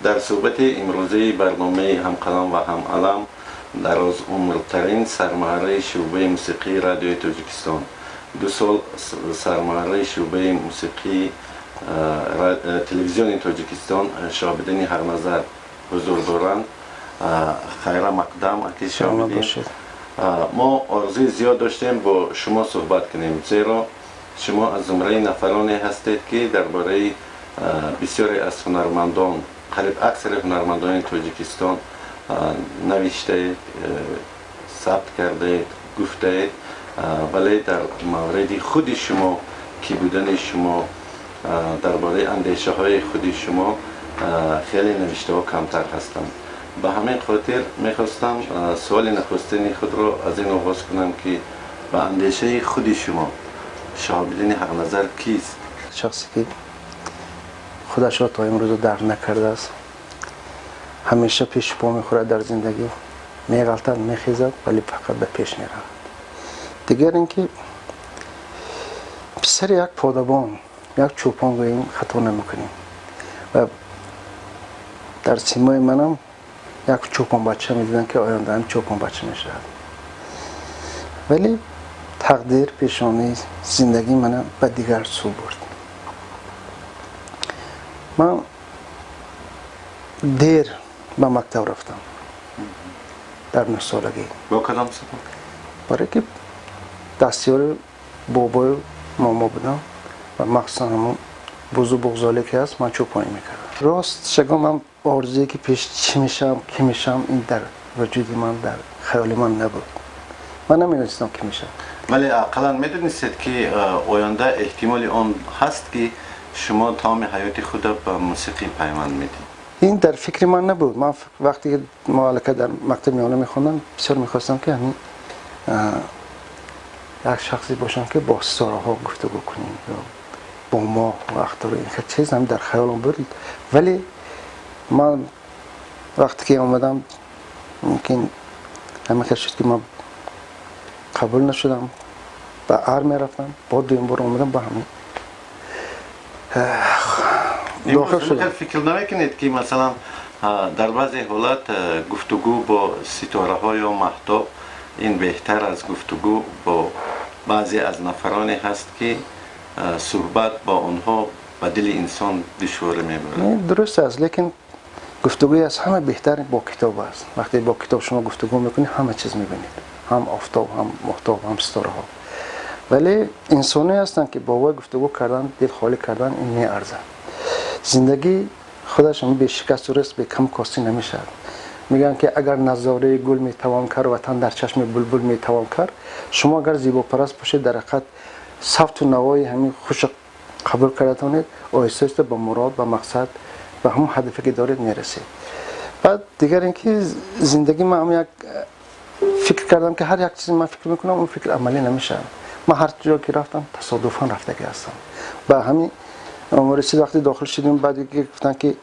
Дар суҳбати имрӯзаи барномаи «Ҳамқалам ва ҳамалам» дарозумртарин сармуҳаррири шӯъбаи мусиқии Радиои Тоҷикистон, 2 сол сармуҳаррири шӯъбаи мусиқии Телевизиони Тоҷикистон Шоҳабиддини Ҳақназар ҳузур доранд. Хайра мақдам, аки Шоҳабиддин. Мо орзуи зиёд доштем бо шумо суҳбат кунем, зеро шумо аз зумраи нафароне ҳастед, ки дар бораи бисёре аз ҳунармандон, қариб аксари ҳунармандони Тоҷикистон навиштаед, сабт кардаед, гуфтаед, вале дар мавриди худи шумо, кӣ будани шумо, дар бораи андешаҳои худи шумо хеле навиштаҳо камтар ҳастанд. Ба ҳамин хотир мехостам суоли нахустини худро аз ин оғоз кунам, ки ба андешаи худи шумо Шоҳабиддини Ҳақназар кист? Шахсе ки худашро то имрӯза дарк накардааст, ҳамеша пеши по мехӯрад дар зиндагӣ, меғалтад, мехезад, вале фақат ба пеш меравад. Дигар ин ки писари як подабон, як чӯпон гӯем, хато намекунем, ва дар симои манам як чӯпонбача медидам, ки ояндаам чӯпонбача мешавад. Вале тақдир, пешонӣ, зиндагӣ мана ба дигар сӯ бурд. Ман дер ба мактаб рафтам, дар 9-солагӣ. Бо кадом сабаб? Барое ки дастёри бобою момо будам ва махсусан ҳамон бузу буғзоле ки ҳаст, ман чӯпонӣ мекардам. Рост шагом, ман орзуе ки пеш чӣ мешавам, кӣ мешавам, ин дар вуҷуди ман, дар хаёли ман набуд. Ман намедонистам, кӣ мешавам. Вале ақаллан медонистед, ки оянда эҳтимоли он ҳаст, ки шумо тамоми ҳаёти худро ба мусиқӣ пайванд медиҳед? Ин дар фикри ман набуд. Ман вақте ки мо аллакай дар мактаби миёна мехондам, бисёр мехостам, ки ҳамин як шахсе бошам, ки бо ситораҳо гуфтугӯ кунем ё бо моҳ ва ахтор. Ин хел чиз ҳам дар хаёлам буд. Вале ман вақте ки омадам, мумкин ҳамин хел шуд, ки ман қабул нашудам, ба армия рафтам, бо дуюм бор омадам, ба ҳамин дохил шудам. Фикр намекунед, ки масалан дар баъзе ҳолат гуфтугӯ бо ситораҳо ё маҳтоб ин беҳтар аз гуфтугӯ бо баъзе аз нафароне ҳаст, ки суҳбат бо онҳо ба дили инсон душворӣ мебарад? Дуруст аст, лекин гуфтугӯи аз ҳама беҳтар бо китоб аст. Вақте бо китоб шумо гуфтугӯ мекунед, ҳама чиз мебинед, ҳам офтоб, ҳам моҳтоб, ҳам ситораҳо. Вале инсоне ҳастанд, ки бо вой гуфтугӯ кардан, дил холӣ кардан, ин меарзад. Зиндагӣ худаш бешикасту рест, бекаму костӣ намешавад. Мегӯянд, ки агар назораи гул метавон кард, ватан дар чашми булбул метавон кард. Шумо агар зебопараст бошед, дар ҳақиқат савту навои ҳамин хуша қабул карда тавонед, оҳиста оҳиста ба мурод, ба мақсад, ба ҳамон ҳадафе ки доред, мерасед. Баъд дигар ин ки зиндагӣ, ман як фикр кардам, ки ҳар як чизе ман фикр мекунам, он фикр амалӣ намешавад. Ман ҳар ҷо ки рафтам, тасодуфан рафтагӣ ҳастам. Ба ҳамин расид, вақте дохил шудем, баъд гуфтанд, ки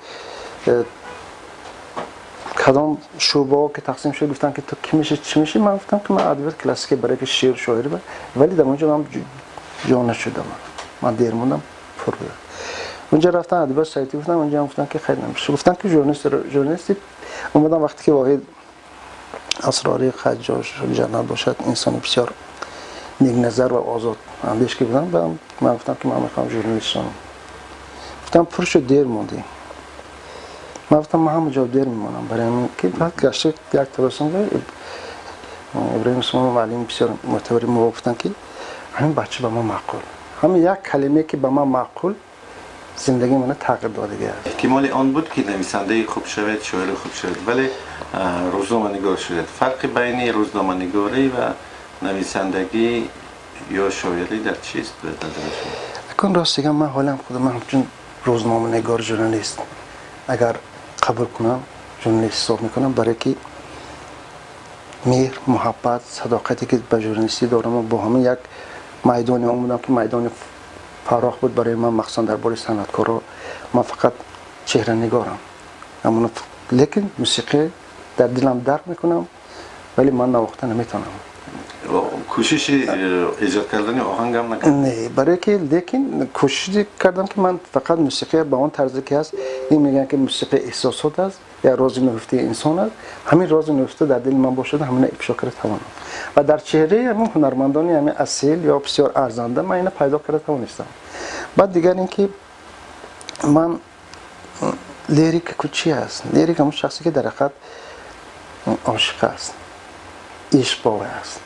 кадом шӯъбаҳо ки тақсим шуд, гуфтанд, ки ту кӣ мешӣ, чӣ мешӣ? Ман гуфтам, ки ман адабиёт классика, барои ки шеър, шоирӣ. Вале дар онҷо ман ҷо нашудам, ман дер мондам, пур будам. Онҷа рафтан, адабиёт сайти гуфтам, онҷа гуфтан, ки хайр, намешӣ. Гуфтан, ки журналист. Журналисти омадам. Вақте ки Воҳид Асрорӣ, ҷош ҷаннат бошад, инсони бисёр некназар ва озод андеш ки будам, ман гуфтам, ки ман мехоҳам журналист шавам. Гуфтам, пур шуд, дер мондӣ. Ман гуфтам, ман ҳама ҷо дер мемонам. Барои ҳамин ки баъд гашта як табассум, Иброҳим Усмонов, муаллими бисёр мӯътабари мо, гуфтанд, ки ҳамин бача ба ман маъқул. Ҳамин як калиме, ки ба ман маъқул, зиндагии мана тағйир додагӣ аст. Эҳтимоли он буд, ки нависандаи хуб шавед, шоири хуб шавед, вале рӯзноманигор шудед. Фарқи байни рӯзноманигорӣ ва нависандагӣ ё шоирӣ дар чист ба назари шумо? Акун рост дигам, ман ҳолам худам ҳамчун рӯзноманигор, журналист агар қабул кунам, журналист ҳисоб мекунам, барое ки меҳр, муҳаббат, садоқате ки ба журналистӣ дорам, бо ҳамин як майдоне омадам, ки майдони фарох буд барои ман, махсусан дар бораи санъаткоро. Ман фақат чеҳранигорам, лекин мусиқӣ дар дилам дарк мекунам, вале ман навохта наметавонам. Кӯшиши эҷод кардани оҳанг ҳам накардед? Не, барое ки, лекин кӯшиш кардам, ки ман фақат мусиқия ба он тарзе ки ҳаст. Ин мегӯянд, ки мусиқӣ эҳсосот аст, як рози нуҳуфтаи инсон аст. Ҳамин рози нуҳуфта дар дили ман бошад, ҳамина ифшо карда тавонам ва дар чеҳраи ҳамин ҳунармандони ҳамин асил ё бисёр арзанда ман ина пайдо карда тавонистам. Баъд дигар ин ки ман лирика ку чи аст? Лирик ҳамон шахсе, ки дар ҳақиқат ошиқ аст, ишқбовар аст.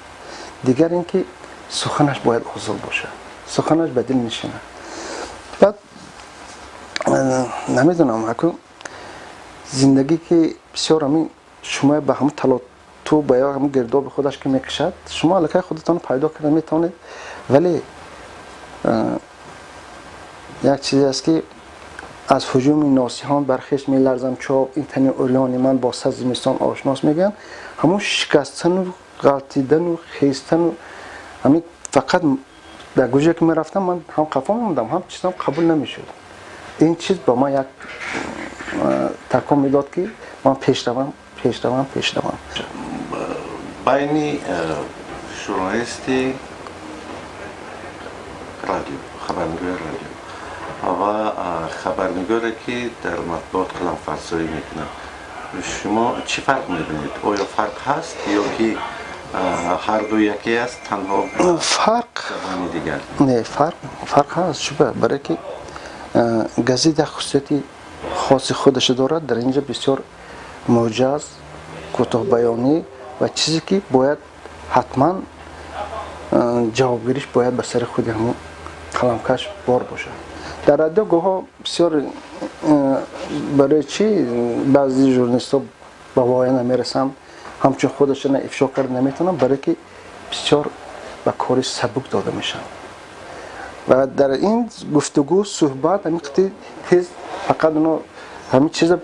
Дигар ин ки суханаш бояд озод бошад, суханаш ба дил нишинад. Баъд намедонам, аку зиндагӣ ки бисёр ҳамин шумо ба ҳамун талоту ба ё ҳамун гирдоби худаш ки мекашад, шумо аллакай худатонро пайдо карда метавонед. Вале як чизе аст, ки аз ҳуҷуми носиҳон бар хеш меларзам чоб, ин тани урёни ман бо сад зимистон ошнос, мегӯянд. Ҳамун шикастану ғалтидану хестану ҳамин фақат дар гӯже ки мерафтам, ман ҳам қафо мемондам, ҳам чизам қабул намешуд. Ин чиз ба ман як такон медод, ки ман пеш равам, пеш равам, пеш равам. Байни журналисти радио, хабарнигори радио ва хабарнигоре, ки дар матбуот қаламфарсоӣ мекунад, шумо чӣ фарқ мебинед? Оё фарқ ҳаст ё ки ҳарду яке аст, танҳо фарқ забони дигар? Не, фарқ ҳаст, шуба, барое ки газета як хусусияти хоси худашо дорад. Дар инҷа бисёр мӯҷаз, кӯтоҳбаёнӣ ва чизе ки бояд ҳатман ҷавобгириш бояд ба сари худи ҳамун қаламкаш бор бошад. Дар радио гоҳо бисёр, барои чӣ баъзи журналистҳо ба воя намерасанд, ҳамчун худашона ифшо карда наметавонанд? Барое ки бисёр ба кори сабук дода мешаванд ва дар ин гуфтугӯ, суҳбат ҳамин қити тез, фақат оно ҳамин чиза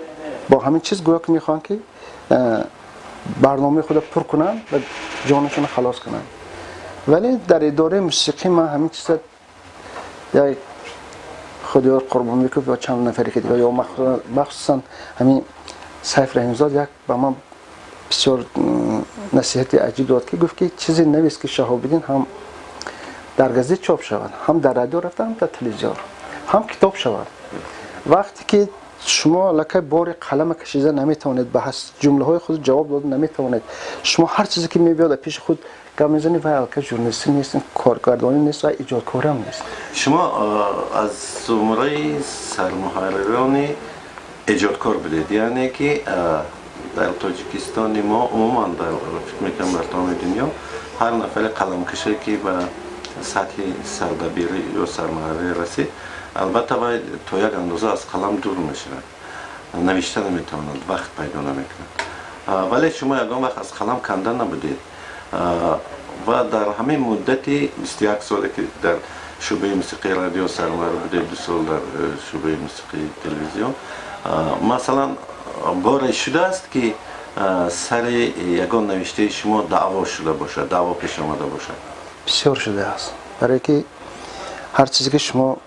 бо ҳамин чиз гӯё ки мехоҳанд, ки барномаи худро пур кунанд ва ҷонашонро халос кунанд. Вале дар идораи мусиқӣ ман ҳамин чиза як Худёр Қурбонбеков ё чанд нафаре ки дигар, ё махсусан ҳамин Сайф Раҳимзод як ба ман бисёр насиҳати аҷиб дод, ки гуфт, ки чизе навис, ки, Шаҳобиддин, ҳам дар газет чоп шавад, ҳам дар радио рафта, ҳам дар телевизион, ҳам китоб шавад. Вақте ки шумо аллакай бори қалама кашида наметавонед, ба ҷумлаҳои худ ҷавоб дода наметавонед, шумо ҳар чизе ки мебиёд пеши худ гап мезанед, вай аллакай журналистӣ нест, коргардонӣ нест ва иҷодкорам нест. Шумо аз зумраи сармуҳаррирони эҷодкор будед, яъне ки дар Тоҷикистони мо, умуман дар, фикр мекунам, дар тамоми дунё ҳар нафаре қаламкаше, ки ба сатҳи сардабирӣ ё сармуҳаррирӣ расид, албатта вай то як андоза аз қалам дур мешавад, навишта наметавонад, вақт пайдо намекунад. Вале шумо ягон вақт аз қалам канда набудед ва дар ҳамин муддати 21 соле, ки дар шӯъбаи мусиқии радио сармуҳаррир будед, 2 сол дар шӯъбаи мусиқии телевизион, масалан, боре шудааст, ки сари ягон навиштаи шумо даъво шуда бошад, даъво пеш омада бошад? Бисёр шудааст, барое ки ҳар чизе ки шумо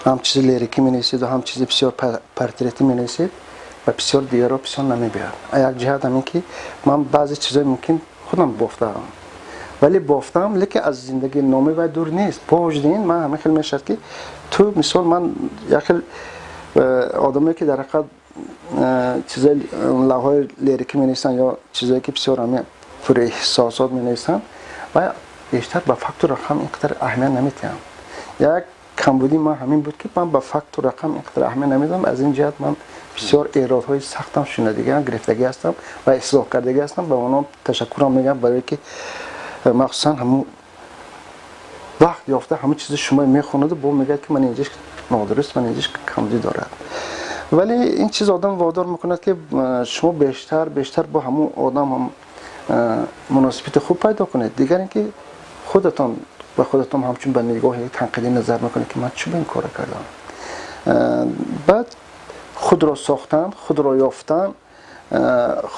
ҳам чизи лирикӣ менависед ва ҳам чизи бисёр портретӣ менависед ва бисёр дигарро бисёр намебиёд. Як ҷиҳат ҳамин ки ман баъзе чизҳои мумкин худам бофтаам, вале бофтаам, лекин аз зиндагӣ номи вай дур нест. Бо вуҷуди ин ман ҳамин хел мешавад, ки ту мисол ман як хел одамое, ки дар ҳақиқат чизои лавҳаҳои лирикӣ менависанд ё чизое, ки бисёр ҳамин пурэҳсосот менависанд, ва бештар ба факту рақам ин қадар аҳамият наметиҳам. Як камбудии ман ҳамин буд, ки ман ба факту рақам ин қадар аҳамият намедиҳам. Аз ин ҷиҳат ман бисёр эродҳои сахтам шунидагиам, гирифтагӣ ҳастам ва ислоҳ кардагӣ ҳастам. Ба онҳо ташаккурам мегӯям, барое ки махсусан ҳамун вақт ёфта ҳамун чизи шумо мехонаду бо мегӯяд, ки ман инҷаш нодуруст, ман инҷаш камбудӣ дорад. Вале ин чиз одам водор мекунад, ки шумо бештар бештар бо ҳамун одам ҳам муносибати хуб пайдо кунед. Дигар ин ки худатон ба худатон ҳамчун ба нигоҳи танқидӣ назар мекунед, ки ман чӣ ба ин кора кардам. Баъд худро сохтан, худро ёфтан,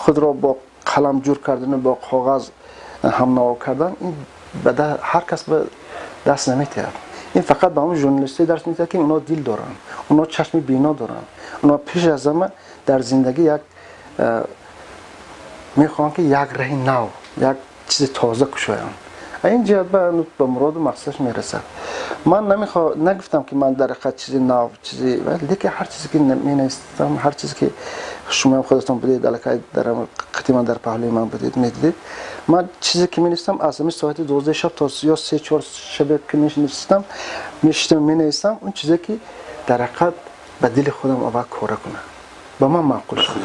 худро бо қалам ҷур кардану бо коғаз ҳамнаво кардан, ин ҳар кас ба даст наметиҳад. Ин фақат ба ҳамон журналистое дарс метиҳад, ки онҳо дил доранд, онҳо чашми бино доранд, онҳо пеш аз ҳама дар зиндагӣ як мехоҳанд, ки як раҳи нав, як чизи тоза кушоянд. Ин ҷиҳат ба муроду мақсадаш мерасад. Ман намехоҳ нагуфтам, ки ман дар ҳақиқат чизи нав, чизи, лекин ҳар чизе ки менавистам, ҳар чизе ки шумоам худатон будед, аллакай дар қити ман, дар паҳлӯи ман будед, медидед. Ман чизе ки менавистам, аз ҳамин соати 12 шаб то ё 3-4 шабе ки менавистам, мешиштам, менавистам он чизе ки дар ҳақиқат ба дили худам аввал кора кунад, ба ман маъқул шуд.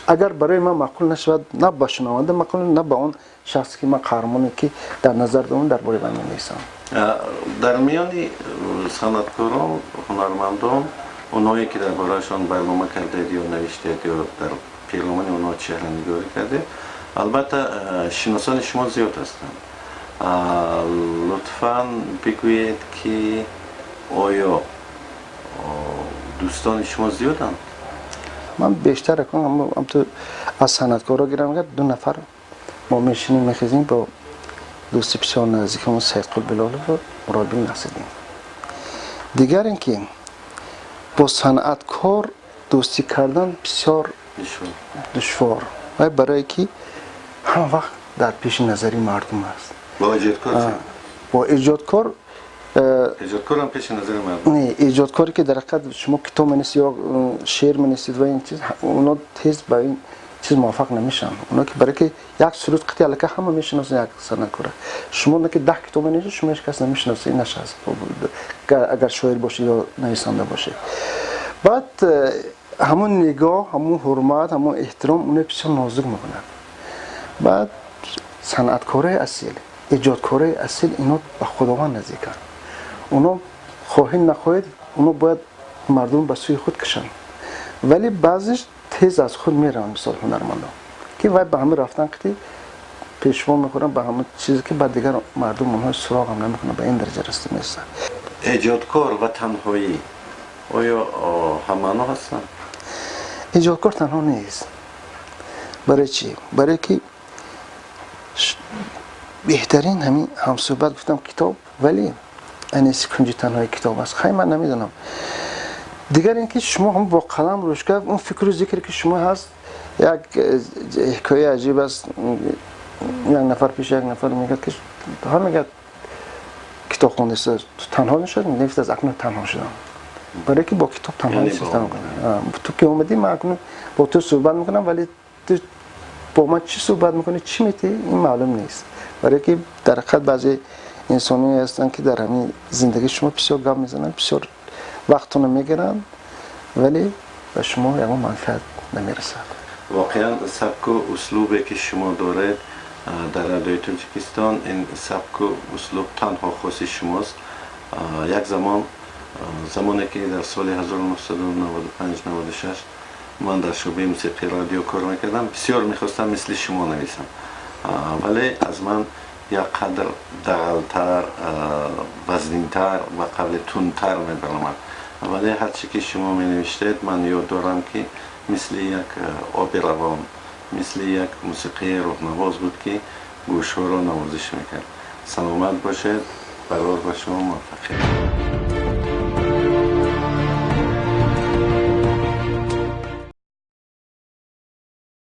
Агар барои ман маъқул нашавад, на ба шунаванда маъқул, на ба он шахсе ки ман қаҳрамоне ки дар назар дорам, дар бораи ман менависам. Дар миёни санъаткорон, ҳунармандон, онҳое ки дар бораашон барнома кардаед ё навиштаед ё дар перомони онҳо чеҳранигорӣ кардед, албатта, шиносони шумо зиёд ҳастанд. Лутфан бигӯед, ки оё дӯстони шумо зиёданд? Ман бештар ҳамту аз санъаткоро гирам, ду нафар мо мешинем, мехезем, бо дӯсти бисёр наздикамон Саидқул Билолов ва Муродбек Насриддин. Дигар ин ки бо санъаткор дӯстӣ кардан бисёр душвор, вай барое ки ҳама вақт дар пеши назари мардум аст. Бо эҷодкор? Бо эҷодкор. Эҷодкорам пеши назари мардум. Не, эҷодкоре ки дар ҳақиқат шумо китоб менависед ё шеър менависед ва ин чиз, оно тез ба ин чиз муваффақ намешаванд. Оно ки барое ки як суруд қити аллакай ҳама мешиносанд як санъаткора. Шумо на ки 10 китоб менависед, шумо ҳеҷ кас намешиносад. Ин нашаст, агар шоир бошед ё нависанда бошед. Баъд ҳамон нигоҳ, ҳамон ҳурмат, ҳамон эҳтиром оно бисёр нозук мекунад. Баъд санъаткораи асил, эҷодкораи асил, ино ба Худованд наздиканд. Оно хоҳед нахоҳед, оно бояд мардум ба сӯи худ кашанд, вале баъзеш тез аз худ мераванд. Мисол, ҳунармандон ки вай ба ҳама рафтан қити пешво мехӯранд, ба ҳама чизе ки баъд дигар мардум онҳо суроғам намекунанд, ба ин дараҷа расида мерасанд. Эҷодкор ва танҳоӣ оё ҳаммаъно ҳастанд? Эҷодкор танҳо нест. Барои чӣ? Барое ки беҳтарин ҳамин ҳамсӯҳбат, гуфтам, китоб, вале аниси кунҷи танҳои китоб аст. Хай, ман намедонам. Дигар ин ки шумо ҳам бо қалам рӯшка он фикру зикре ки шумо ҳаст. Як ҳикояи аҷиб аст. Як нафар пеши як нафар мегӯяд, ки ҳа, мегӯяд, китоб хондаста танҳо мешавад. Мегӯяд, акнун танҳо шудам, барое ки бо китоб танҳо нишастам. Ту ки омадӣ, ман акнун бо ту суҳбат мекунам, вале ту бо ман чӣ суҳбат мекунӣ, чӣ метиҳӣ, ин маълум нест. Барое ки дар ҳақиқат баъзе инсоное ҳастанд, ки дар ҳамин зиндагии шумо бисёр гап мезананд, бисёр вақтона мегиранд, вале ба шумо ягон манфиат намерасад. Воқеан, сабку услубе ки шумо доред дар Радиои Тоҷикистон, ин сабку услуб танҳо хоси шумост. Як замон, замоне ки дар соли 1995-96 ман дар шӯъбаи мусиқии радио кор мекардам, бисёр мехостам мисли шумо нависам, вале аз ман як қадр дағалтар, вазнинтар ва қавле тундтар мебаромад. Вале ҳарчи ки шумо менавиштед, ман ёд дорам, ки мисли як оби равон, мисли як мусиқии рӯҳнавоз буд, ки гӯшҳоро навозиш мекард. Саломат бошед, барор ба шумо муваффақият.